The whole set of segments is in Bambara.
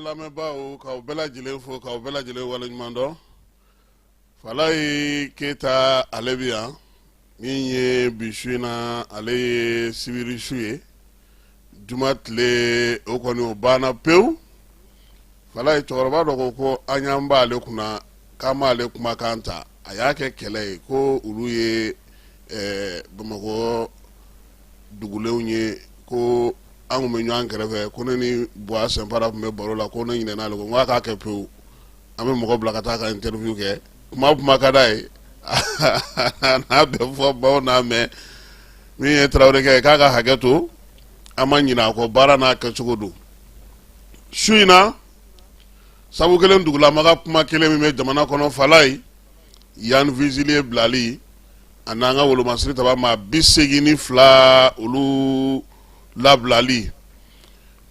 lamɛnbaaw, k'aw bɛɛ lajɛlen fo, k'aw bɛɛ lajɛlen waleɲuman dɔn. Falayi Keyita, ale bɛ yan. Min ye bi su in na, ale ye sibiri su ye, juma tile o kɔni o banna pewu. Falayi, cɛkɔrɔba dɔ ko ko an y'an b'ale kunna k'an b'ale kumakan ta, a y'a kɛ kɛlɛ ye, ko olu ye Bamakɔ dugulenw ye, ko an tun bɛ ɲɔgɔn kɛrɛfɛ, ko ne ni Buwa Sɛnpara tun bɛ baro la, ko ne ɲinɛna ale kɔ. N ko a k'a kɛ pewu, an bɛ mɔgɔ bila ka taa ka interview kɛ. Kuma kuma ka d'a ye, n'a bɛ fɔ baw n'a mɛn. Min ye Tarawelekɛ ye, k'a ka hakɛ to, an ma ɲinɛ a kɔ, baara n'a kɛcogo don. Su in na, sabu kelen dugulamaga kuma kelen min bɛ jamana kɔnɔ, Falayi, Yann Vezilier bilali a n'an ka wolomasiri taba maa 82 olu labilali.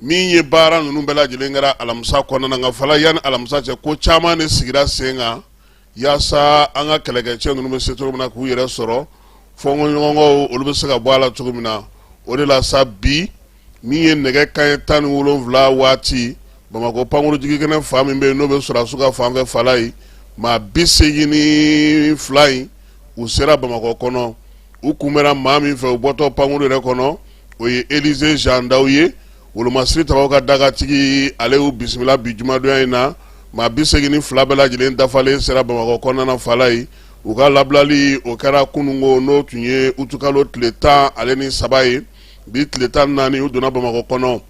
Min ye baara ninnu bɛɛ lajɛlen kɛra alamisa kɔnɔna na, nka Falayi, yanni alamisa cɛ, ko caman de sigira sen kan yaasa an ka kɛlɛkɛcɛ ninnu bɛ se cogo min na k'u yɛrɛ sɔrɔ, fɔnkɔɲɔgɔnkɔw olu bɛ se ka bɔ a la cogo min na. O de la sa, bi min ye nɛgɛ kanɲɛ 17 waati, Bamakɔ pankurujigikɛnɛ fan min bɛ yen n'o bɛ sɔrɔdasiw ka fan fɛ, Falayi, maa 82 in u sera Bamakɔ kɔnɔ. U kunbɛnna maa min fɛ u bɔtɔ pankuru yɛrɛ kɔnɔ, o ye Élisée Jean Ndaw ye, wolomasiri tabaw ka dagatigi. Ale y'u bisimila bi jumadonya in na. Maa 82 bɛɛ lajɛlen dafalen sera Bamakɔ kɔnɔna na. Falayi, u ka labilali o kɛra kununko, n'o tun ye utukalo tile 13 ye. Bi tile 14, u donna Bamakɔ kɔnɔ.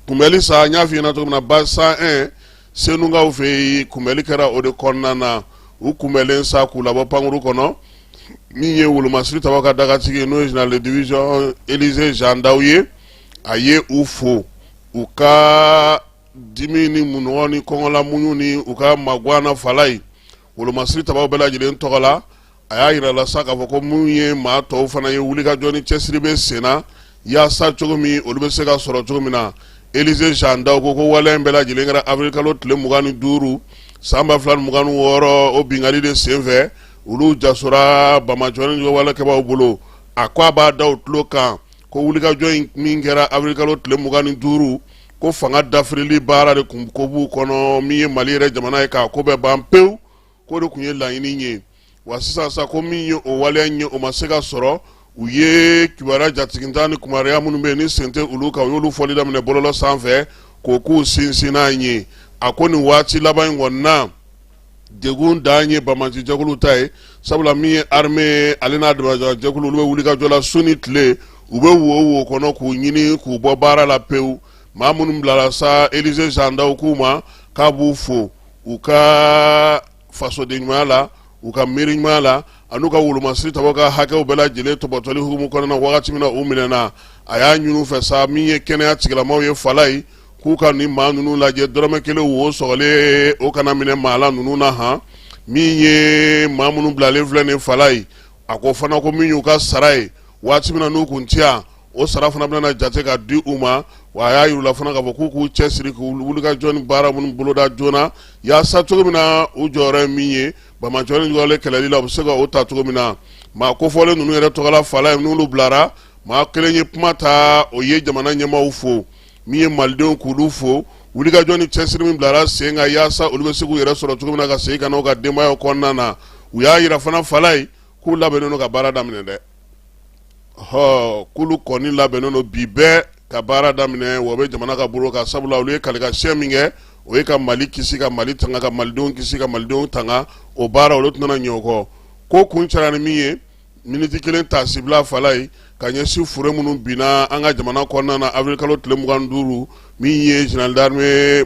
Kunbɛli sa, n y'a f'i ɲɛna cogo min na, base 101 Senukaw fɛ yen, kunbɛli kɛra o de kɔnɔna na. U kunbɛlen sa k'u labɔ pankuru kɔnɔ, min ye wolomasiri tabaw ka dagatigi, n'o ye général de division Élisée Jean Ndaw ye, a ye u fo u ka dimi ni munɔgɔ ni kɔngɔla muɲu ni u ka magan na. Falayi, wolomasiri tabaw bɛɛ lajɛlen tɔgɔ la, a y'a yira la sa k'a fɔ ko mun ye maa tɔw fana ye, wulikajɔ ni cɛsiri bɛ sen na yaasa cogo min olu bɛ se ka sɔrɔ cogo min na. Élisée Jean Ndaw ko ko waleya in bɛɛ lajɛlen kɛra avril kalo tile 25 san 2026. O binkanni de senfɛ, olu jasora banbaanciwale walekɛbaaw bolo. A ko a b'a da u tulo kan ko wulikajɔ in min kɛra avril kalo tile 25, ko fanga dafirili baara de kun ko b'u kɔnɔ, min ye Mali yɛrɛ jamana ye k'a ko bɛɛ ban pewu, k'o de tun ye laɲini ye. Wa sisan sa, ko min ye o waleya in ye, o ma se ka sɔrɔ. U ye kibaruya jatiginta ni kibaruya minnu bɛ yen ni sen tɛ olu kan, u y'olu fɔli daminɛ bɔlɔlɔ sanfɛ k'o k'u sinsinnan ye. A ko nin waati laban in kɔni na, degun dan ye banbaanci jɛkulu ta ye, sabula min ye armée ale n'a dɛmɛjɛkulu, olu bɛ wulikajɔ la su ni tile, u bɛ wo wo kɔnɔ k'u ɲini k'u bɔ baara la pewu. Maa minnu bilala sa, Élisée Jean Ndaw k'u ma k'a b'u fo u ka fasoden ɲumanya la, u ka miiri ɲumanya la, an'u ka wolomasiri tabaw ka hakɛw bɛɛ lajɛlen tɔbɔtɔli hukumu kɔnɔna na. Wagati min na u minɛna, a y'a ɲini u fɛ sa, min ye kɛnɛya tigilamaw ye, Falayi, k'u ka nin maa ninnu lajɛ, dɔrɔmɛ kelen wo sɔgɔlen o kana minɛ maa la ninnu na han. Min ye maa minnu bilalen filɛ nin, Falayi, a ko fana ko min y'u ka sara ye, waati min na n'u kun tɛ yan, o sara fana bɛna jate ka di u ma. Wa a y'a yir'u la fana k'a fɔ k'u k'u cɛsiri k'u wulikajɔ ni baara minnu boloda joona, yaasa cogo min na u jɔyɔrɔ ye min ye banbaanciwale juguwale kɛlɛli la, u bɛ se ka o ta cogo min na. Maa kofɔlen ninnu yɛrɛ tɔgɔla, Falayi, n'olu bilara, maa kelen ye kuma ta, o ye jamana ɲɛmaaw fo, min ye malidenw k'olu fo wulikajɔ ni cɛsiri min bilara sen kan yaasa olu bɛ se k'u yɛrɛ sɔrɔ cogo min na ka segin ka n'u ka denbayaw kɔnɔna na. U y'a yira fana, Falayi, k'u labɛnnen don ka baara daminɛ dɛ. Ɔ k'olu kɔni labɛnnen don bi bɛɛ ka baara daminɛ, wa bɛ jamana ka bolo kan, sabula olu ye kalikan min kɛ, o ye ka Mali kisi, ka Mali tanga, ka malidenw kisi, ka malidenw tanga. O baara, olu tɛna ɲɛ o kɔ. Ko kuncɛra ni min ye, miniti kelen taasibila, Falayi, ka ɲɛsin fure minnu binna an ka jamana kɔnɔna na avril kalo tile 25, min ye général d'armée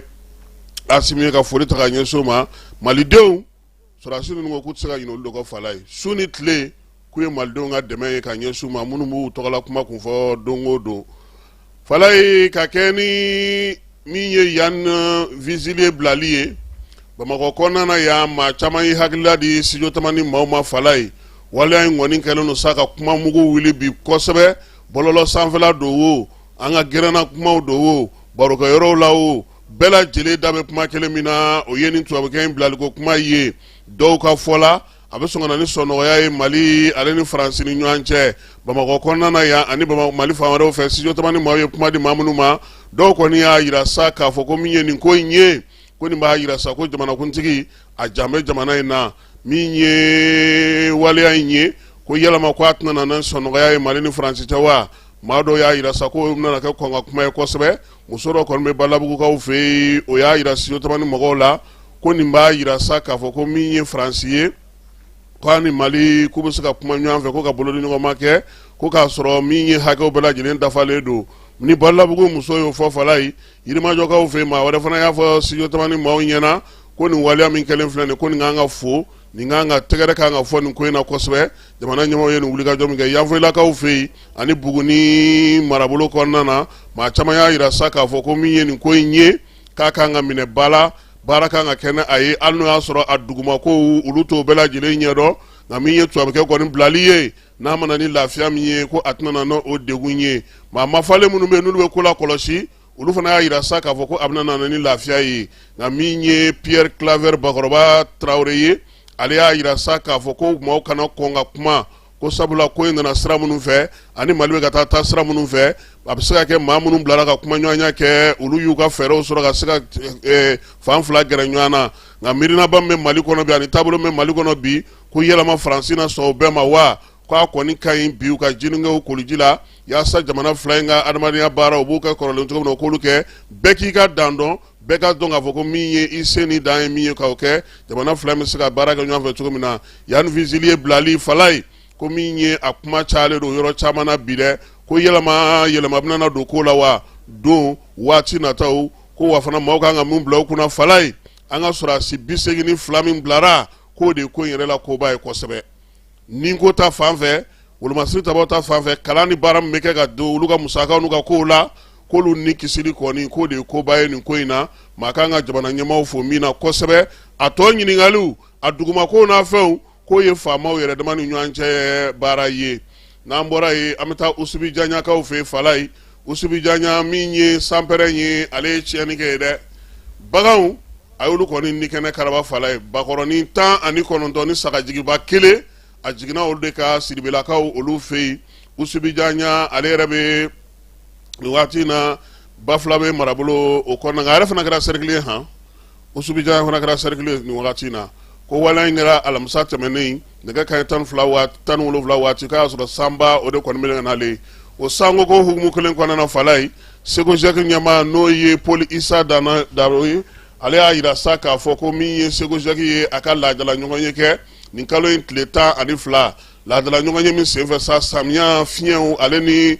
Asimi ye, ka foli ta ka ɲɛsin o ma. Malidenw, sɔrɔdasi ninnu ko k'u tɛ se ka ɲinɛ olu de kɔ, Falayi, su ni tile k'u ye malidenw ka dɛmɛ ye ka ɲɛsin u ma, minnu b'u tɔgɔla kuma kun fɔ don o don. Falayi, ka kɛ ni min ye Yann Vezilier bilali ye Bamakɔ kɔnɔna na yan, maa caman ye hakilila di studio Tamani maaw ma. Falayi, waleya in kɔni kɛlen don sa ka kuma mugu wuli bi kosɛbɛ, bɔlɔlɔ sanfɛla don wo, an ka gɛrɛnna kumaw don wo, barokɛyɔrɔw la wo, bɛɛ lajɛlen da bɛ kuma kelen min na, o ye nin tubabukɛ in bilaliko kuma ye. Dɔw ka fɔ la, a bɛ sɔn ka na ni sɔnɔgɔya ye Mali ale ni Faransi ni ɲɔgɔn cɛ Bamakɔ kɔnɔna na yan ani Mali fan wɛrɛw fɛ. Studio Tamani maaw ye kuma di maa minnu ma, Dɔw kɔni y'a jira sa k'a fɔ ko min ye nin ko in ye, ko nin b'a jira sa ko jamanakuntigi a jan bɛ jamana in na. Min ye waleya in ye, ko yalama ko a tɛna na ni sɔnɔgɔya ye Mali ni Faransi cɛ wa? Maa dɔw y'a jira sa ko bɛna kɛ kɔn ka kuma ye kosɛbɛ. Muso dɔ kɔni bɛ Balabugukaw fɛ yen, o y'a jira Studio Tamani mɔgɔw la ko nin b'a jira sa k'a fɔ ko min ye Faransi ye, k'a ni Mali k'u bɛ se ka kuma ɲɔgɔn fɛ, ko ka bolodiɲɔgɔnma kɛ, ko k'a sɔrɔ min ye hakɛw bɛɛ lajɛlen dafalen don. Ni Balabugu muso y'o fɔ Falayi, Yirimajɔkaw fɛ yen, maa wɛrɛ fana y'a fɔ Studio Tamani maaw ɲɛna ko nin waleya min kɛlen filɛ nin, ko nin kan ka fo, nin kan ka tɛgɛrɛ kan ka fɔ nin ko in na kosɛbɛ. Jamana ɲɛmaaw ye nin wulikajɔ min kɛ Yanfolilakaw fɛ yen ani Buguni marabolo kɔnɔna na, maa caman y'a jira sa k'a fɔ ko min ye nin ko in ye, k'a kan ka minɛ ba la, baara kan ka kɛ ni a ye, hali n'o y'a sɔrɔ a dugumakow olu t'o bɛɛ lajɛlen ɲɛdɔn. Nka min ye tubabukɛ kɔni bilali ye, n'a ma na ni lafiya min ye, ko a tɛna na n'o degun ye. Maa mafalen minnu bɛ yen n'olu bɛ ko lakɔlɔsi, olu fana y'a jira sa k'a fɔ ko a bɛna na ni lafiya ye. Nka min ye Pierre Claver Bakɔrɔba Tarawele ye, ale y'a jira sa k'a fɔ ko maaw kana kɔn ka kuma, ko sabula ko in nana sira minnu fɛ ani Mali bɛ ka taa taa sira minnu fɛ, a bɛ se ka kɛ maa minnu bilara ka kumaɲɔgɔnya kɛ, olu y'u ka fɛɛrɛw sɔrɔ ka se ka fan fila gɛrɛ ɲɔgɔn na. Nka miirinaba min bɛ Mali kɔnɔ bi ani taabolo min bɛ Mali kɔnɔ bi, ko yalama Faransi na sɔn o bɛɛ ma wa? K'a kɔni ka ɲi bi u ka jinikɛ koliji la yaasa jamana fila in ka adamadenya baara u b'u kɛ kɔrɔlen cogo min na, u k'olu kɛ. Bɛɛ k'i ka dan dɔn, bɛɛ ka dɔn k'a fɔ ko min ye i se ni dan ye min ye, k'o kɛ jamana fila bɛ se ka baara kɛ ɲɔgɔn fɛ cogo min na. Yann Vezilier bilali Falayi, ko min ye a kuma cayalen don yɔrɔ caman na bi dɛ, ko yɛlɛma yɛlɛma bɛna na don ko la wa don waati nataw ko wa fana maaw kan ka mun bila u kunna Falayi, an ka sɔrɔdasi 82 min bilara, k'o de ye ko in yɛrɛ la koba ye kosɛbɛ. Ni ko ta fan fɛ, wolomasiri tabaw ta fan fɛ, kalan ni baara min bɛ kɛ ka don olu ka musakaw n'u ka kow la, k'olu ni kisili kɔni, k'o de ye koba ye nin ko in na. Maa kan ka jamana ɲɛmaaw fo min na kosɛbɛ. A tɔ ɲininkaliw, a dugumakow n'a fɛnw, k'o ye faamaw yɛrɛ dama ni ɲɔgɔn cɛ baara ye. N'an bɔra yen, an bɛ taa Usubijanyakaw fɛ yen Falayi. Usubijanya, min ye sanpɛrɛn ye, ale ye tiɲɛni kɛ ye dɛ. Baganw a y'olu kɔni ni kɛnɛ karaba Falayi. Bakɔrɔnin 19 ni sagajigiba kelen, a jiginna olu de ka Siribelakaw olu fɛ yen. Usubijanya, ale yɛrɛ bɛ nin waati in na Bafulabe marabolo o kɔnɔna, nka a yɛrɛ fana kɛra cercle ye han. Usubijanya fana kɛra cercle ye nin wagati in na. Ko waleya in kɛra alamisa tɛmɛnen nɛgɛ kanɲɛ 12 waati, 17 waati, k'a y'a sɔrɔ sanba o de kɔni bɛ ka nalen. O sanko ko hukumu kelen kɔnɔna na Falayi, SEGOJEC ɲɛmaa, n'o ye Paul Isa Dana Daro ye, ale y'a jira sa k'a fɔ ko min ye SEGOJEC ye, a ka laadala ɲɔgɔnye kɛ nin kalo in tile 12. Laadala ɲɔgɔnye min senfɛ sa, samiya fiɲɛw ale ni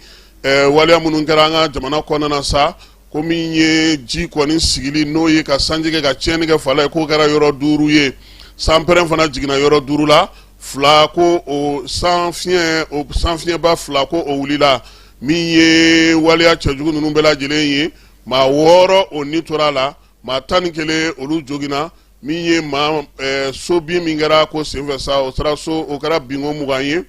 waleya minnu kɛra an ka jamana kɔnɔna na sa, ko min ye ji kɔni sigili, n'o ye ka sanji kɛ ka tiɲɛni kɛ Falayi, k'o kɛra yɔrɔ duuru ye. Sanpɛrɛn fana jiginna yɔrɔ duuru la, fila ko o san fiɲɛ, o san fiɲɛba fila ko o wulila. Min ye waleya cɛjugu ninnu bɛɛ lajɛlen ye, maa wɔɔrɔ o ni tora a la, maa 11 olu joginna. Min ye maa so bin min kɛra ko senfɛ sa, o sera so, o kɛra binko 20 ye.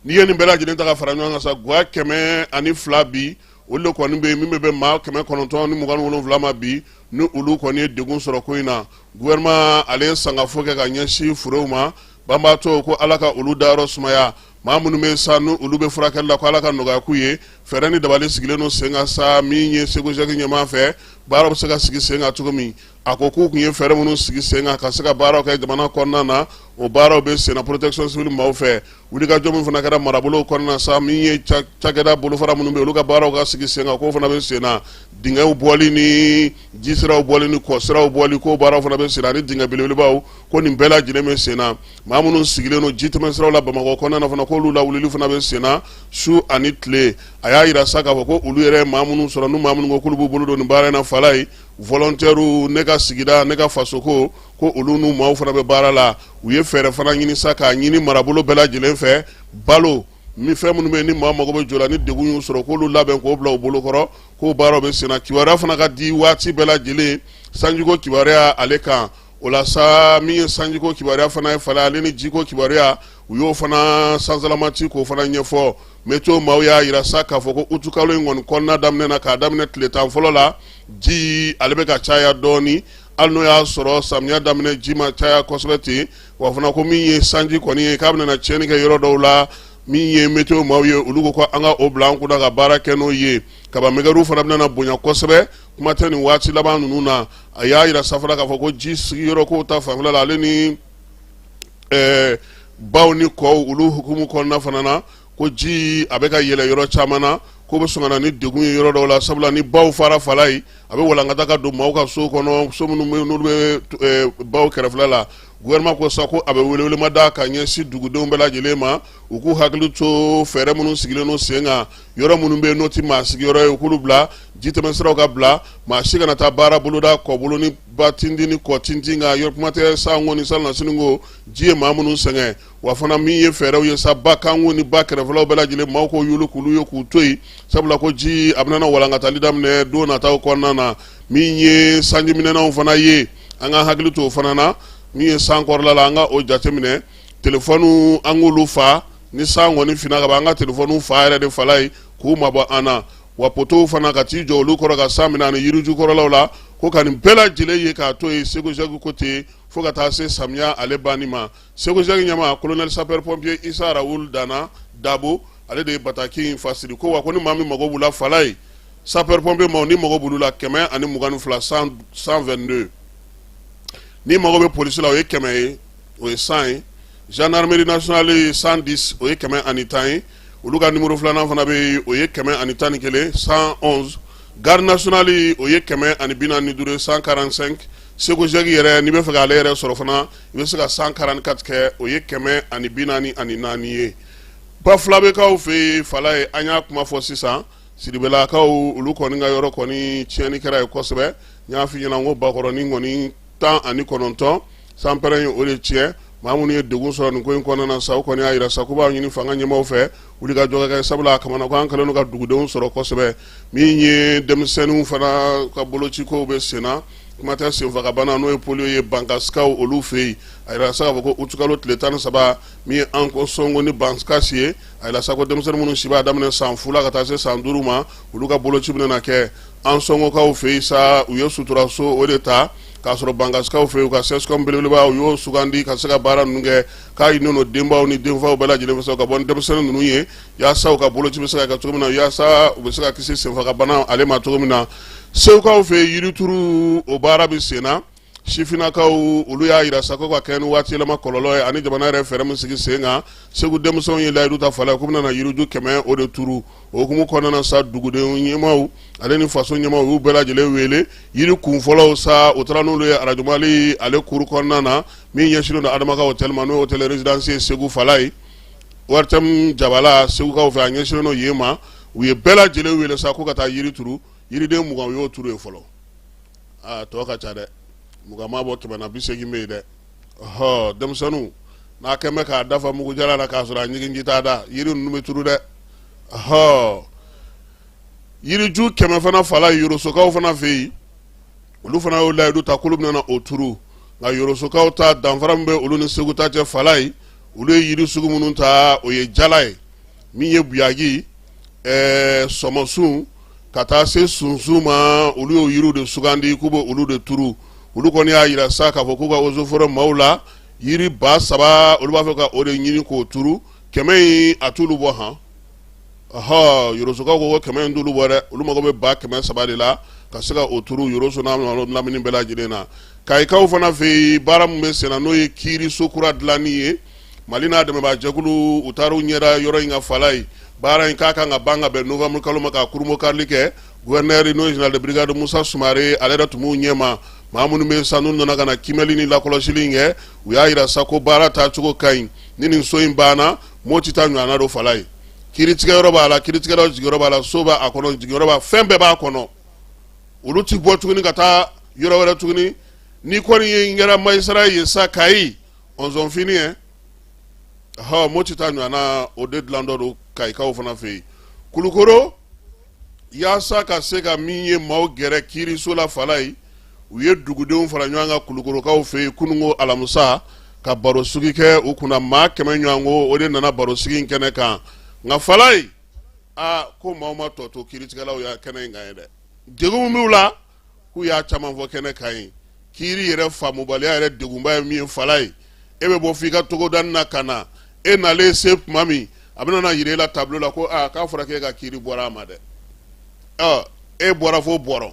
N'i ye nin bɛɛ lajɛlen ta ka fara ɲɔgɔn kan sa, gwa 102 bi, olu de kɔni bɛ yen, min bɛ bɛn maa 927 ma bi, ni olu kɔni ye degun sɔrɔ ko in na. Gouvernement ale ye sangafo kɛ ka ɲɛsin furew ma banbaatɔ, ko Ala ka olu dayɔrɔ sumaya. Maa minnu bɛ sa, ni olu bɛ furakɛli la, ko Ala ka nɔgɔya k'u ye. Fɛɛrɛ ni dabali sigilen don sen kan sa, min ye SEGOJEC ɲɛmaa fɛ, baara bɛ se ka sigi sen kan cogo min. A ko k'u tun ye fɛɛrɛ minnu sigi sen kan ka se ka baaraw kɛ jamana kɔnɔna na, o baaraw bɛ senna protection civile maaw fɛ. Wulikajɔ min fana kɛra marabolow kɔnɔna sa, min ye cakɛda bolofara minnu bɛ, olu ka baaraw ka sigi sen kan, k'o fana bɛ sen na. Dingɛw bɔli ni jisiraw bɔli ni kɔsiraw bɔli, k'o baaraw fana bɛ sen na, ani dingɛ belebelebaw, ko nin bɛɛ lajɛlen bɛ sen na. Maa minnu sigilen don ji tɛmɛsiraw la Bamakɔ kɔnɔna na fana, k'olu lawulili fana bɛ sen na su ani tile. A y'a jira sa k'a fɔ ko olu yɛrɛ maa minnu sɔrɔ, n'u maa minnu ko k'olu b'u bolo don nin baara in na Falayi, volontaires, ne ka sigida ne ka fasoko, ko olu n'u maaw fana bɛ baara la. U ye fɛɛrɛ fana ɲini sa k'a ɲini marabolo bɛɛ lajɛlen fɛ, balo ni fɛn minnu bɛ yen ni maa mago bɛ jɔ la, ni degun y'u sɔrɔ, k'olu labɛn k'o bila u bolo kɔrɔ, k'o baaraw bɛ senna. Kibaruya fana ka di waati bɛɛ lajɛlen sanjiko kibaruya ale kan. O la sa, min ye sanjiko kibaruya fana ye Falayi, ale ni jiko kibaruya, u y'o fana sansalamati k'o fana ɲɛfɔ. Météo maaw y'a jira sa k'a fɔ ko utukalo in kɔni kɔnɔna daminɛ na, k'a daminɛ tile 10 fɔlɔ la, ji ale bɛ ka caya dɔɔnin, hali n'o y'a sɔrɔ samiya daminɛ ji ma caya kosɛbɛ ten. Wa fana ko min ye sanji kɔni ye, k'a bɛna tiɲɛni kɛ yɔrɔ dɔw la. Min ye météo maaw ye, olu ko ko an ka o bila an kunna ka baara kɛ n'o ye. Kaba mɛgɛriw fana bɛna bonya kosɛbɛ, kuma tɛ nin waati laban ninnu na. A y'a jira sa fana k'a fɔ ko ji sigiyɔrɔ kow ta fanfɛla la, ale ni baw ni kɔw, olu hukumu kɔnɔna fana na, ko ji a bɛ ka yɛlɛ yɔrɔ caman na, ko bɛ sɔn ka na ni degun ye yɔrɔ dɔw la, sabula ni baw fara Falayi, a bɛ walankata ka don maaw ka so kɔnɔ, so minnu bɛ n'olu bɛ baw kɛrɛfɛla la. Gouvernement ko sa ko a bɛ welewelema da ka ɲɛsin dugudenw bɛɛ lajɛlen ma, u k'u hakili to fɛɛrɛ minnu sigilen don sen kan. Yɔrɔ minnu bɛ yen n'o tɛ maa sigiyɔrɔ ye, u k'olu bila, jitɛmɛsiraw ka bila, maa si kana taa baara boloda kɔbolo ni ba tintin ni kɔ tintin kan yɔrɔ, kuma tɛ sanko ni salonnasini ko ji ye maa minnu sɛgɛn. Wa fana min ye fɛɛrɛw ye sa, ba kanko ni ba kɛrɛfɛlaw bɛɛ lajɛlen, maaw k'o yulu k'olu ye k'u to yen, sabula ko ji a bɛna walankatali daminɛ don nataw kɔnɔna na. Min ye sanjiminɛnanw fana ye, an ka hakili to o fana na. Min ye san kɔrɔla la, an ka o jateminɛ. Telefɔniw, an k'olu fa. Ni san kɔni finna ka ban, an ka telefɔniw fa yɛrɛ de Falayi, k'u mabɔ an na. Wa potow fana, ka t'i jɔ olu kɔrɔ ka san minɛ, ani yiriju kɔrɔlaw la, ko ka nin bɛɛ lajɛlen ye k'a to yen. SECOGEC ko ten fo ka taa se samiya ale banni ma. SECOGEC ɲɛmaa, colonel sapeur pompier Isa Rawul Dana Dabo, ale de ye bataki in fasiri. Ko wa ko ni maa min mago b'u la Falayi, sapeur pompier maaw, ni mago b'olu la, 122, 122. Ni mago bɛ polisi la, o ye 100 ye, o ye 100 ye. Gendarmerie nationale ye 110, o ye 110 ye. Olu ka numéro filanan fana bɛ yen, o ye 111, 111. Garde nationale, o ye 145 ye, 145. SECOGEC yɛrɛ, n'i bɛ fɛ k'ale yɛrɛ sɔrɔ fana, i bɛ se ka 144 kɛ, o ye 144 ye. Bafulabɛkaw fɛ yen Falaye, an y'a kuma fɔ sisan, Siribelakaw, olu kɔni ka yɔrɔ kɔni tiɲɛni kɛra ye kosɛbɛ. N y'a f'i ɲɛna ko bakɔrɔnin kɔni 19 sanpɛrɛn ye o de tiɲɛ. Maa minnu ye degun sɔrɔ nin ko in kɔnɔna na sa, u kɔni y'a jira sa k'u b'a ɲini fanga ɲɛmaaw fɛ, wuli ka jɔ ka kɛ, sabula a kamanagan kɛlen don ka dugudenw sɔrɔ kosɛbɛ. Min ye denmisɛnninw fana ka bolocikow bɛ senna, kuma tɛ senfagabana, n'o ye polio ye, Bankasikaw olu fɛ yen. A yira sa k'a fɔ ko utikalo tile 13, min ye Ansongo ni Bankasi ye, a yira sa ko denmisɛnnin minnu si b'a daminɛ san 0 la ka taa se san 5 ma, olu ka boloci bɛna kɛ. Ansongokaw fɛ yen sa, u ye suturaso o de ta k'a sɔrɔ Bankasikaw fɛ yen, u ka CSCOM belebeleba, u y'o sugandi ka se ka baara ninnu kɛ. K'a ɲininen don denbaw ni denfaw bɛɛ lajɛlen fɛ ka bɔ ni denmisɛnnin ninnu ye, yaasa u ka boloci bɛ se ka kɛ cogo min na, yaasa u bɛ se ka kisi senfagabana ale ma cogo min na. Segukaw fɛ yen, yirituru o baara bɛ sen na. Sifinnakaw, olu y'a jira sa ko ka kɛ ni waati yɛlɛma kɔlɔlɔ ye ani jamana yɛrɛ fɛɛrɛ min sigi sen kan, Segu denmisɛnw ye layidu ta Falaye k'u bɛna na yiriju 100 o de turu. O hukumu kɔnɔna na sa, duguden ɲɛmaaw ale ni faso ɲɛmaaw y'u bɛɛ lajɛlen wele. Yiri kun fɔlɔw sa, u taara n'olu ye arajo Mali ale kuru kɔnɔna na, min ɲɛsinnen don Adama ka hôtel ma, n'o ye hôtel résidence ye Segu Falaye, ORTM jabala Segukaw fɛ, a ɲɛsinnen don yen ma. U ye bɛɛ lajɛlen wele sa ko ka taa yiri turu. Yiriden 20, u y'o turu yen fɔlɔ. Aa, tɔ ka ca dɛ, 20 ma bɔ 100 na, 80 bɛ yen dɛ. Ɔhɔ, denmisɛnninw n'a kɛn bɛ k'a dafa mugujala la k'a sɔrɔ a ɲiginji t'a da, yiri ninnu bɛ turu dɛ. Ɔhɔ, yiriju 100 fana Falaye, Yorosokaw fana fɛ yen, olu fana y'o layidu ta k'olu bɛna o turu. Nka Yorosokaw ta, danfara min bɛ olu ni Segu ta cɛ Falaye, olu ye yiri sugu minnu ta, o ye jala ye, min ye buyagi, sɔmɔsun ka taa se sunsun ma. Olu y'o yiriw de sugandi k'u bɛ olu de turu. Olu kɔni y'a jira sa k'a fɔ k'u ka eaux et forêts maaw la, yiri 3000, olu b'a fɛ ka o de ɲini k'o turu. 100 in, a t'olu bɔ han. Ɔhɔ, Yorosokaw ko ko 100 in t'olu bɔ dɛ, olu mago bɛ 300 000 de la ka se ka o turu Yoroso n'a lamini bɛɛ lajɛlen na. Kayikaw fana fɛ yen, baara min bɛ senna, n'o ye kiiriso kura dilanni ye, Mali n'a dɛmɛbaajɛkulu, u taara u ɲɛda yɔrɔ in kan Falaye. Baara in k'a kan ka ban ka bɛn novembre kalo ma, ka kurunbonkarili kɛ. Gouverneur, n'o ye général de brigade Musa Sumare, ale yɛrɛ tun b'u ɲɛma. Maa minnu bɛ sa, n'u nana ka na kiimɛli ni lakɔlɔsili in kɛ, u y'a jira sa ko baara taacogo ka ɲi. Ni nin so in banna, Moti ta ɲɔgɔnna don Falaye. Kiiritigɛyɔrɔ b'a la, kiiritigɛlaw jigiyɔrɔ b'a la, so b'a kɔnɔ, jigiyɔrɔ b'a, fɛn bɛɛ b'a kɔnɔ. Olu ti bɔ tuguni ka taa yɔrɔ wɛrɛ tuguni. N'i kɔni ye n kɛra magistrat ye sa Kayi, ɔnzɔnfini ye hɔ, Moti ta ɲɔgɔnna o de dilantɔ don Kayikaw fana fɛ yen. Kulukoro, yaasa ka se ka min ye maaw gɛrɛ kiiriso la Falaye, u ye dugudenw fara ɲɔgɔn kan Kulukorokaw fɛ yen kununko alamisa, ka barosigi kɛ u kunna. Maa 100 ɲɔgɔnko, o de nana barosigi in kɛnɛ kan. Nka Falaye, aa, ko maaw ma tɔ to kiiritigɛlaw ya kɛnɛ in kan ye dɛ. Degun min b'u la, k'u y'a caman fɔ kɛnɛ kan ye. Kiiri yɛrɛ faamubaliya yɛrɛ degunba ye min ye Falaye, e bɛ bɔ f'i ka togoda na ka na, e nalen se tuma min A bɛna na yira e la tableau la ko aa k'a fɔra k'e ka kiiri bɔra a ma dɛ. Ɔ e bɔra fo Bɔrɔn,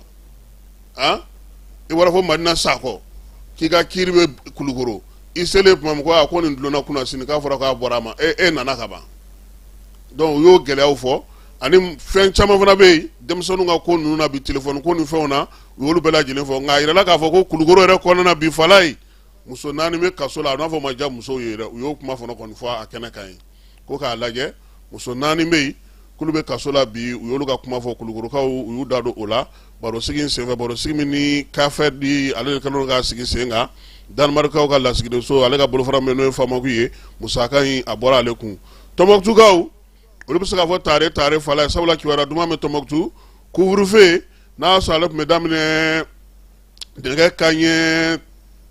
han, i bɔra fo Madina Sakɔ k'i ka kiiri bɛ Kulukoro, i selen tuma min ko aa ko nin dulonna kunasini k'a fɔra k'a bɔra a ma, e nana ka ban. Donc u y'o gɛlɛyaw fɔ ani fɛn caman fana bɛ yen denmisɛnninw ka ko ninnu na bi, telefɔni ko ni fɛnw na, u y'olu bɛɛ lajɛlen fɔ. Nka a yirala k'a fɔ ko Kulukoro yɛrɛ kɔnɔna na bi, Falaye, muso 4 bɛ kaso la. A n'a fɔ ma diya musow ye yɛrɛ, u y'o kuma fana kɔni fɔ a kɛnɛ kan ye ko k'a lajɛ, muso 4 bɛ yen k'olu bɛ kaso la bi. U y'olu ka kuma fɔ, Kulukorokaw u y'u da don o la barosigi in senfɛ, barosigi min ni CAFED ale de kɛlen don k'a sigi sen kan, Danemarikaw ka lasigidenso ale ka bolofara min n'o ye FAMAC ye, musaka in a bɔra ale kun. Tɔnbɔkutukaw olu bɛ se k'a fɔ tare tare, Falaye, sabula kibaruya duman bɛ Tɔnbɔkutu. Couvre-feu n'a y'a sɔrɔ ale tun bɛ daminɛ nɛgɛ kanɲɛ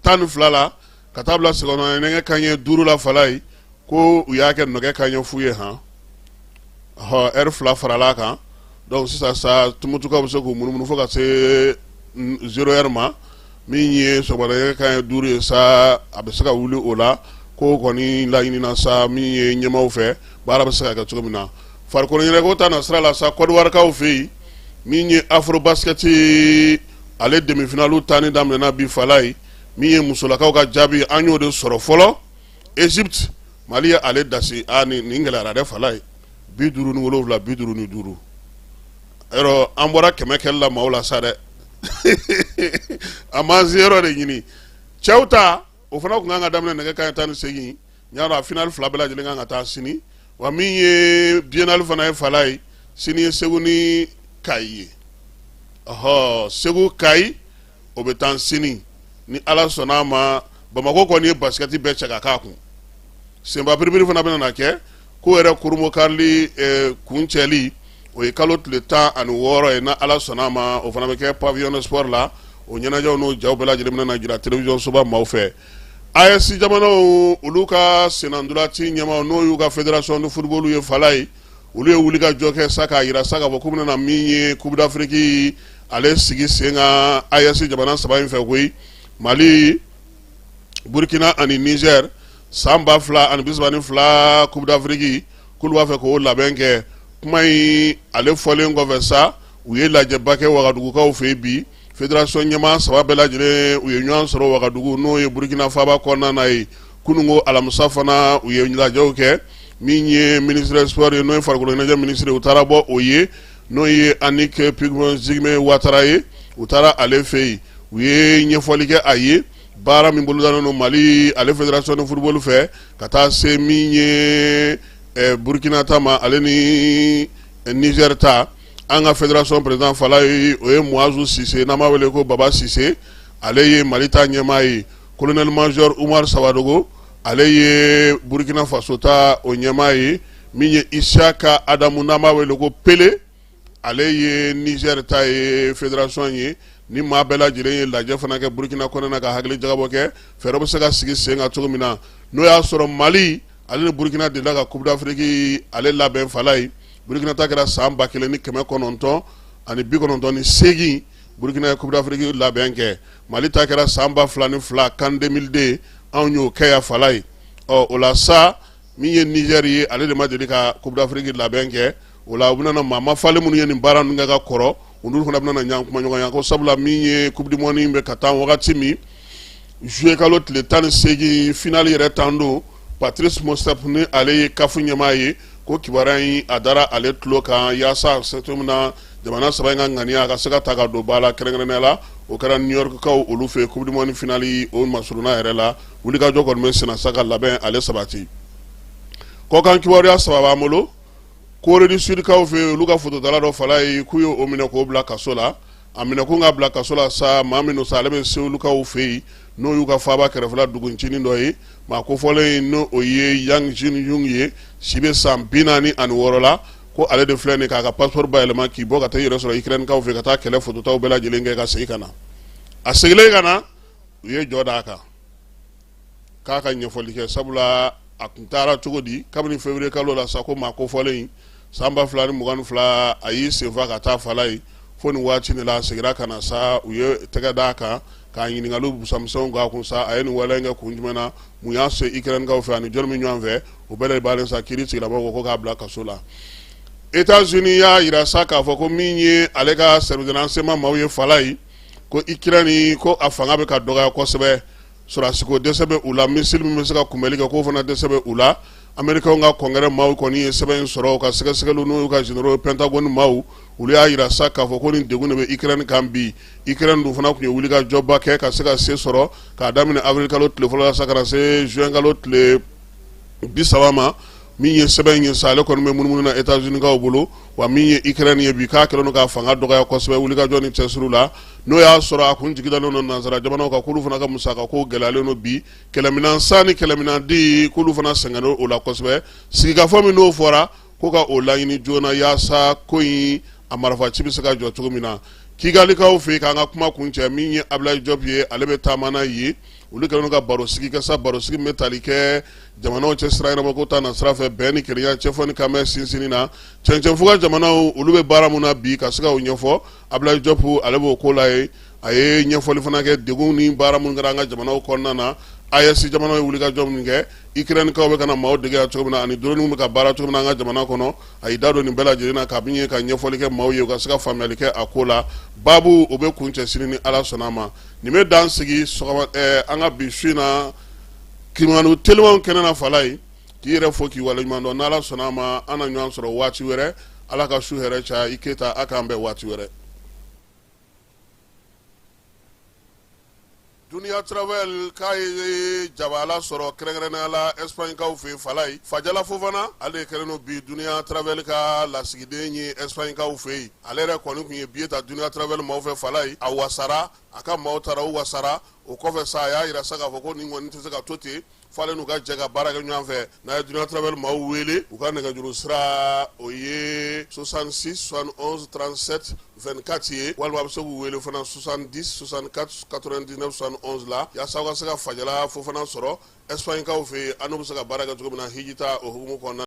12 la ka taa bila sɔgɔma nɛgɛ kanɲɛ 5 la, Falaye, ko u y'a kɛ nɛgɛ kanɲɛ fu ye, han, ɔ ɛri 2 farala a kan. Donc sisan sa, Tumutukaw bɛ se k'u munumunu fo ka se 0 heure ma. Min ye sɔgɔmada nɛgɛ kanɲɛ 5 ye sa, a bɛ se ka wuli o la. Ko kɔni laɲinina sa min ye ɲɛmaaw fɛ, baara bɛ se ka kɛ cogo min na farikolo ɲɛnajɛko ta na sira la sa, Kɔdiwarikaw fɛ yen, min ye Afrobasket ale demi-finale tanni daminɛna bi, Falaye. Min ye musolakaw ka jaabi, an y'o de sɔrɔ fɔlɔ. Egypte, Mali ye ale dasi. A nin gɛlɛyara dɛ, Falaye, 57, 55. Yɔrɔ an bɔra 100 kɛli la maaw la sa dɛ, a m'an se yɔrɔ de ɲini. Cɛw ta, o fana tun kan ka daminɛ nɛgɛ kanɲɛ 18. N y'a dɔn a finale fila bɛɛ lajɛlen kan ka taa sini. Wa min ye biennale fana ye, Falaye, sini ye Segu ni Kayi ye. Ɔhɔ, Segu Kayi, o bɛ taa sini ni Ala sɔnna a ma. Bamakɔ kɔni ye basikɛti bɛɛ cɛ ka k'a kun. Senba biribiri fana bɛna na kɛ ko yɛrɛ kurunbonkarili kuncɛli, o ye kalo tile 16 ye, n' Ala sɔnna a ma. O fana bɛ kɛ pavillon de sport la. O ɲɛnajɛw n'o jaw bɛɛ lajɛlen bɛna na jira télévision soba maaw fɛ. AES jamanaw olu ka sennantolaci ɲɛmaaw, n'o y'u ka fédération de football ye, Falaye, olu ye wuli ka jɔ kɛ sa k'a jira sa k'a fɔ k'u bɛna na min ye Coupe d'Afrique ale sigi sen kan AES jamana saba in fɛ koyi, Mali, Burkina ani Niger. San 2032 Coupe d'Afrique, k'olu b'a fɛ k'o labɛn kɛ. Kuma in ale fɔlen kɔfɛ sa, u ye lajɛba kɛ Wagadugukaw fɛ yen bi. Fédération ɲɛmaa saba bɛɛ lajɛlen, u ye ɲɔgɔn sɔrɔ Wagadugu, n'o ye Burkina faaba kɔnɔna na ye. Kununko alamisa fana, u ye lajɛw kɛ. Min ye ministre des sports ye, n'o ye farikolo ɲɛnajɛ ministre, u taara bɔ o ye, n'o ye Annick Peigmé Ziguemé Ouattara ye. U taara ale fɛ yen, u ye ɲɛfɔli kɛ a ye baara min bolodalen don Mali ale fédération de football fɛ ka taa se min ye Burkina ta ma, ale ni Niger ta. An ka fédération président, Falaye, o ye Muazu Sise, n'an b'a wele ko Baba Sise, ale ye Mali ta ɲɛmaa ye. Colonel major Umar Sawadogo, ale ye Burkina Faso ta o ɲɛmaa ye. Min ye Isiaka Adamu, n'an b'a wele ko Pele, ale ye Niger ta ye fédération ye. Ni maa bɛɛ lajɛlen ye lajɛ fana kɛ Burkina kɔnɔna na ka hakili jagabɔ kɛ, fɛɛrɛ bɛ se ka sigi sen kan cogo min na, n'o y'a sɔrɔ Mali ale ni Burkina delila ka Coupe d'Afrique ale labɛn, Falaye. Burkina ta kɛra san 1998. Burkina ye Coupe d'Afrique labɛn kɛ. Mali ta kɛra san 2002, CAN 2002, anw y'o kɛ yan, Falaye. Ɔ o la sa, min ye Niger ye, ale de ma deli ka Coupe d'Afrique labɛn kɛ. O la u bɛna maa mafalen minnu ye nin baara ninnu kɛ ka kɔrɔ, olu fana bɛna ɲɔgɔn kumaɲɔgɔnya ko sabula min ye Coupe du monde bɛ ka taa wagati min, juillet kalo tile 18, finale yɛrɛ tan don. Patrice Motsepe, ni ale ye CAF ɲɛmaa ye, ko kibaruya in a dara ale tulo kan yaasa cogo min na jamana saba in ka ŋaniya a ka se ka ta ka don ba la. Kɛrɛnkɛrɛnnenya la, o kɛra New York kaw olu fɛ, Coupe du monde finale o masurunna yɛrɛ la. Wulikajɔ kɔni bɛ senna sa ka labɛn ale sabati. Kɔkan kibaruya saba b'an bolo. Corée du Sud kaw fɛ, olu ka fototala dɔ, Falaye, k'u ye o minɛ k'o bila kaso la. A minɛ kun ka bila kaso la sa, maa min sa, ale bɛ Sewulukaw fɛ yen, n'o y'u ka faaba kɛrɛfɛla duguncinin dɔ ye. Maa kofɔlen in, n'o o ye Yang Jin Yung ye, si bɛ san 46 la, ko ale de filɛ nin k'a ka passeport bayɛlɛma k'i bɔ ka taa i yɛrɛ sɔrɔ Ukraine kaw fɛ ka taa kɛlɛ fototaw bɛɛ lajɛlen kɛ ka segin ka na. A seginnen ka na, u ye jɔ d'a kan k'a ka ɲɛfɔli kɛ, sabula a tun taara cogo di kabini février kalo la sa, ko maa kofɔlen in san 2022 a y'i senfa ka taa, Falaye, fo nin waati de la a seginna ka na sa, u ye tɛgɛ d'a kan. K'a ɲininkaliw busamisɛnw k'a kun sa, a ye nin wale in kɛ kun jumɛn na, mun y'a se Ukrainekaw fɛ ani jɔni bɛ ɲɔgɔn fɛ, o bɛɛ de b'ale sa kiiri tigilamɔgɔw ko k'a bila kaso la. États-Unis y'a jira sa k'a fɔ ko min ye ale ka service de renseignement maaw ye Falayi, ko Ukraine ko a fanga bɛ ka dɔgɔya kosɛbɛ, sɔrɔdasiko dɛsɛ bɛ u la, missile min bɛ se ka kunbɛli kɛ k'o fana dɛsɛ bɛ u la. Américains ka congrès maaw kɔni ye sɛbɛn in sɔrɔ u ka sɛgɛsɛgɛliw n'u ka généraux Pentagone maaw, olu y'a jira sa k'a fɔ ko nin degun de bɛ Ukraine kan bi. Ukraine dun fana tun ye wulikajɔba kɛ ka se ka se sɔrɔ k'a daminɛ avril kalo tile fɔlɔ la sa ka na se juin kalo tile 30 ma. Min ye sɛbɛn in ye sa, ale kɔni bɛ munumunu na États-Unis kaw bolo. Wa min ye Ukraine ye bi, k'a kɛlen don k'a fanga dɔgɔya kosɛbɛ wulikajɔ ni cɛsiriw la, n'o y'a sɔrɔ a kun jigi dalen don nansara jamanaw kan, k'olu fana ka musaka ko gɛlɛyalen don bi, kɛlɛminɛn san ni kɛlɛminɛn di, k'olu fana sɛgɛnnen o la kosɛbɛ. Sigikafɔ min n'o fɔra ko ka o laɲini joona yaasa ko in a marifaci bɛ se ka jɔ cogo min na. Kigalikaw fɛ yen, k'an ka kuma kuncɛ, min ye Ablaye Diop ye, ale bɛ taama na yen. Olu kɛlen don ka barosigi kɛ sa, barosigi min bɛ tali kɛ jamanaw cɛ sira ɲɛnabɔ ko ta na sira fɛ, bɛn ni kelenya, cɛfɔ ni kanbɛn sinsinni na. Cɛncɛnfuga jamanaw, olu bɛ baara min na bi, ka se ka o ɲɛfɔ, Ablaye Diop ale b'o ko la yen. A ye ɲɛfɔli fana kɛ degun ni baara minnu kɛra an ka jamanaw kɔnɔna na, AES jamanaw ye wulikajɔ min kɛ, Ukrainekaw bɛ ka na maaw dege yan cogo min na, ani drone bɛ ka baara cogo min na an ka jamana kɔnɔ. A y'i da don nin bɛɛ lajɛlen na ka min ye ka ɲɛfɔli kɛ maaw ye, u ka se ka faamuyali kɛ a ko la. Baabu o bɛ kuncɛ sini ni Ala sɔnna a ma. Nin bɛ dan sigi sɔgɔma an ka bi su in na kibaru telimanw kɛnɛ na. Falaye, k'i yɛrɛ fo k'i waleɲuman dɔn. N'Ala sɔnna a ma, an na ɲɔgɔn sɔrɔ waati wɛrɛ. Ala ka su hɛrɛ caya. I Keyita, a k'an bɛn waati wɛrɛ. Dunia Travel k'a ye jabala sɔrɔ kɛrɛnkɛrɛnnenya la Espagnekaw fɛ yen. Falaye, Fajala Fofana, ale de kɛlen don bi Dunia Travel ka lasigiden ye Espagnekaw fɛ yen. Ale yɛrɛ kɔni tun ye billet ta Dunia Travel maaw fɛ. Falaye, a wasara, a ka maaw taara, u wasara. O kɔfɛ sa, a y'a jira sa k'a fɔ ko nin kɔni tɛ se ka to ten, f'ale n'u ka jɛ ka baara kɛ ɲɔgɔn fɛ. N'a ye Dunia Travel maaw wele, u ka nɛgɛjuru sira o ye 66 71 37 24 ye, walima a bɛ se k'u wele fana 70 64 99 71 la, yaasa aw ka se ka Fajala Fofana sɔrɔ Espagnekaw fɛ yen, an n'u bɛ se ka baara kɛ cogo min na hijita o hukumu kɔnɔna.